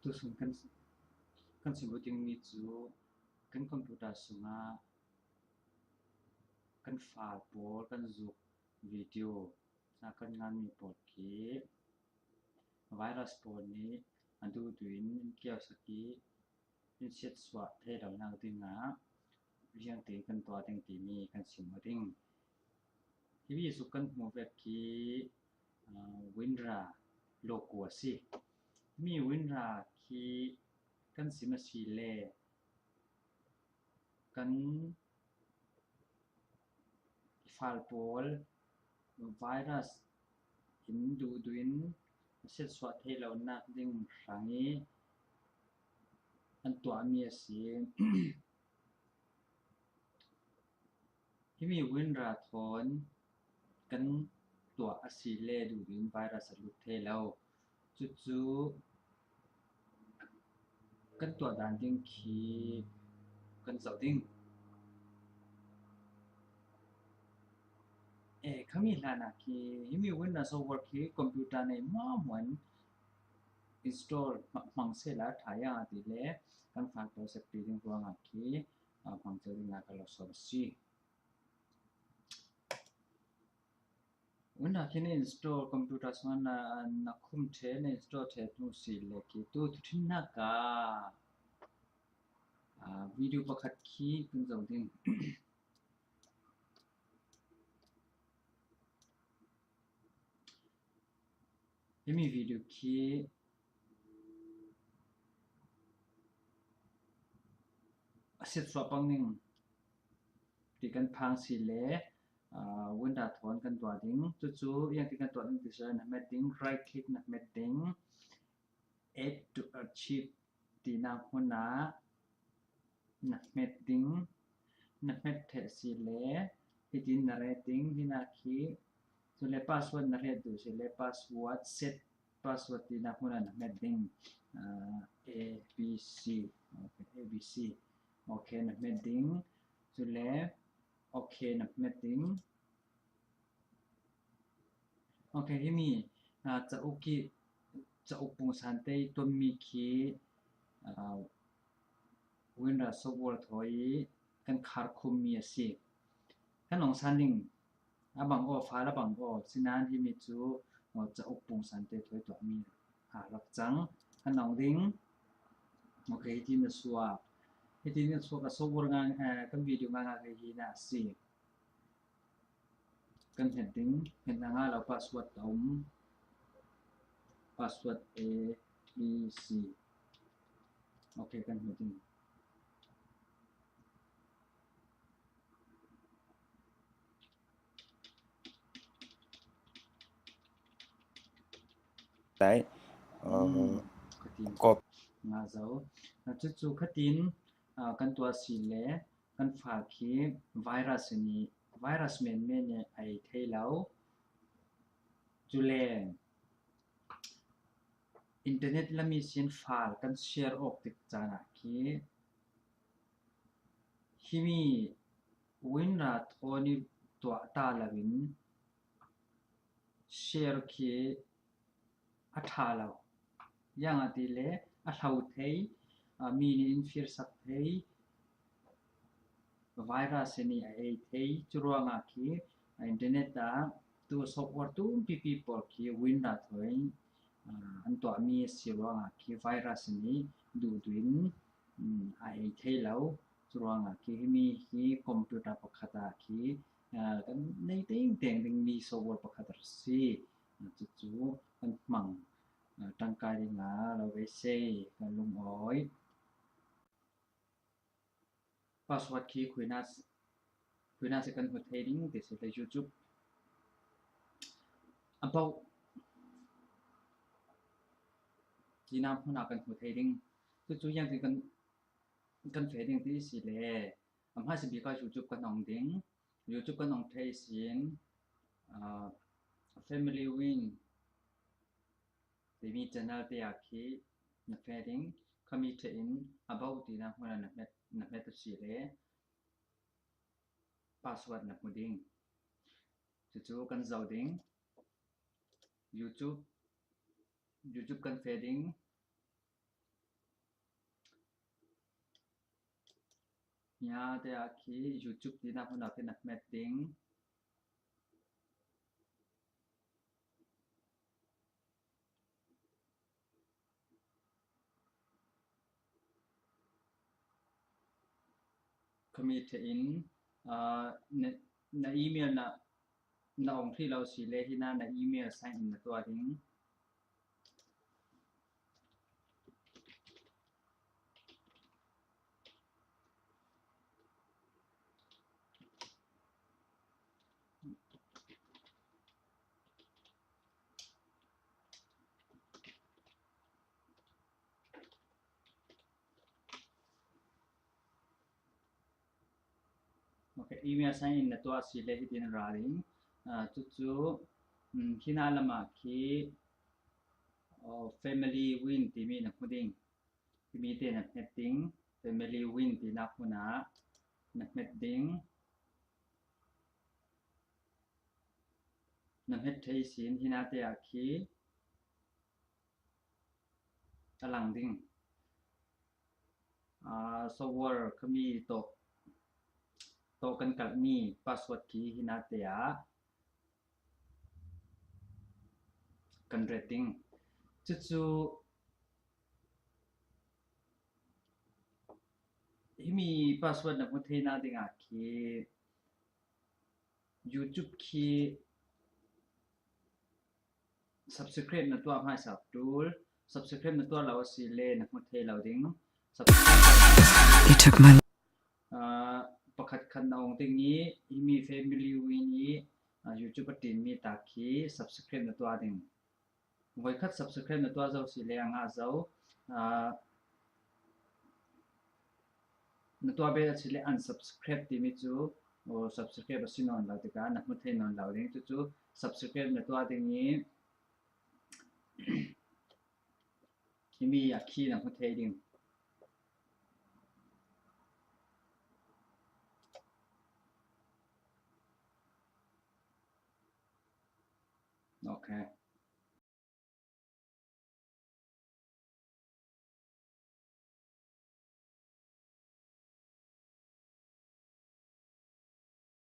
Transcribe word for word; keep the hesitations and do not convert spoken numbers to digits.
Tu sun kan, kan sim ding mi cu kan computer sungah kan file pawl, kan zuk video na kan nganmi pawl khi virus pawl nih a duhduh in in kiosak i in siatsuah thei lonak dingah ziangtin kan tuah ding timi kan sim aw ding. Hi Jesuh kan hmuh vek khi, aa, WinRAR logo a si. Himi WinRAR khi kan sim a si le kan file pawl virus in duhduh in a siatsuah thei lonak ding hrang i an tuahmi a si. Himi WinRAR thawn kan tuah a si le duhduh in virus a lut thei lo. Cucu kan tuah dan ding khi kan zoh ding. Eh, khami hlan ah khi himi WinRAR software khi computer nei hmuahhmuah in install hmang sehla ṭha, ziangahtile kan file pawl sekpi ding ruangah khi, ah, hmang cio dingah ka lo sawm a si. WinRAR khi na install, computer sungah na, na khum ṭheh, na install ṭheh hnu si le khi tu thuṭhinnak ah, ah, video pakhat khi kan zoh ding. Himi video khi a siatsuah pang ning ti kan phang si le, aa, WinRAR thawn kan tuah ding. Cucu ziangtin kan tuah ding ti si le na hmet ding, right click na hmet ding, add to archive tinak hmun ah na hmet ding, na hmet ṭheh si le hitin na ret ding, hinah khi cule password na ret duh si le password, set password tinak hmun ah na hmet ding, ah, A B C, okay, A B C, okay, na hmet ding, cule okay na hmet ding. Okay, himi, ah, cauk i, cauk pungsan te i tonmi khi, ah, WinRAR software thawi kan khar khummi a si. Kan ong san ding, a bang aw, file a bang aw, sinan himi cu, ah, cauk pungsan te thawi tuahmi a rak cang. Kan ong ding. Okay, hitin a suak. Hitin a suak a software nga, eh, kan video nga nga hi na a si. Kan hmet ding, hmet na nga lo password a um. Password A B C. Okay, kan hmet ding. Tai. Hmm, uh, khatin kop. Nga zo. Na cucu khatin, ah, kan tuah si le kan file khi virus nih, virus menmen nih a ei thei lo. Cule internet lam ihsin file kan share awk tik caan ah khi himi WinRAR thawn i tuah ta loin share khi a ṭha lo. Ziangahtile a hlo thei, aa, mi nih in fir sak thei virus nih a ei thei. Cu ruangah khi, aa, internet ah tu software tumpipi pawl khi WinRAR thawi, aa, an tuahmi a si ruangah khi virus nih duhduh in, um, a ei thei lo. Cu ruangah khi himi hi computer pakhat ah khi, aa, kan nei tengteng dingmi software pakhat a si. Cucu kan hmang, aa, ṭangkai dingah lo beisei, kan lungawi. Password khi khuina, khuina si kan hmu thei ding ti si le YouTube. About tinak hmun ah kan hmu thei ding. Cucu ziangtin kan, kan feh ding ti si le, a hmaisa bik ah YouTube kan ong ding. YouTube kan ong thei sin, aa, Family Win timi channel te ah khi na feh ding, khami ṭheh in about tinak hmun ah na hmet, na hmet a si le password na hmu ding. Cucu kan zoh ding. YouTube, YouTube kan feh ding. Hiah te ah khi YouTube tihna hmun ah khi na hmet ding. Khami theih in, ah, na, na email na, na ong thei lo si le hina na email sign in na tuah ding. Ok, email sign in na tuah si le hitin ra ding. Ah, cucu, um, hina lamah khi, oh, family win timi na hmu ding. Himi te na hmet ding. Family win tihna hmun ah na hmet ding. Na hmet thei sin hina te ah khi a lang ding. Ah, software khami tawh, tawh kan kalhmi password khi hina te ah kan ret ding. Cucu himi password na hmu theihna dingah khi YouTube khi subscribe na tuah hmaisa tul. Subscribe na tuah lo a si le na hmu thei lo ding. Subscribe, ah, pakhat khat na ong ding i, himi family win i, ah, YouTube a tinmi ta khi subscribe na tuah ding. Voikhat subscribe na tuah zo si le a ngah zo. Ah, na tuah bet a si le unsubscribe timi cu, oh, subscribe a si nawn lo tikah na hmu thei nawn lo ding. Cucu subscribe na tuah ding i, himi a khi na hmu thei ding. Ok.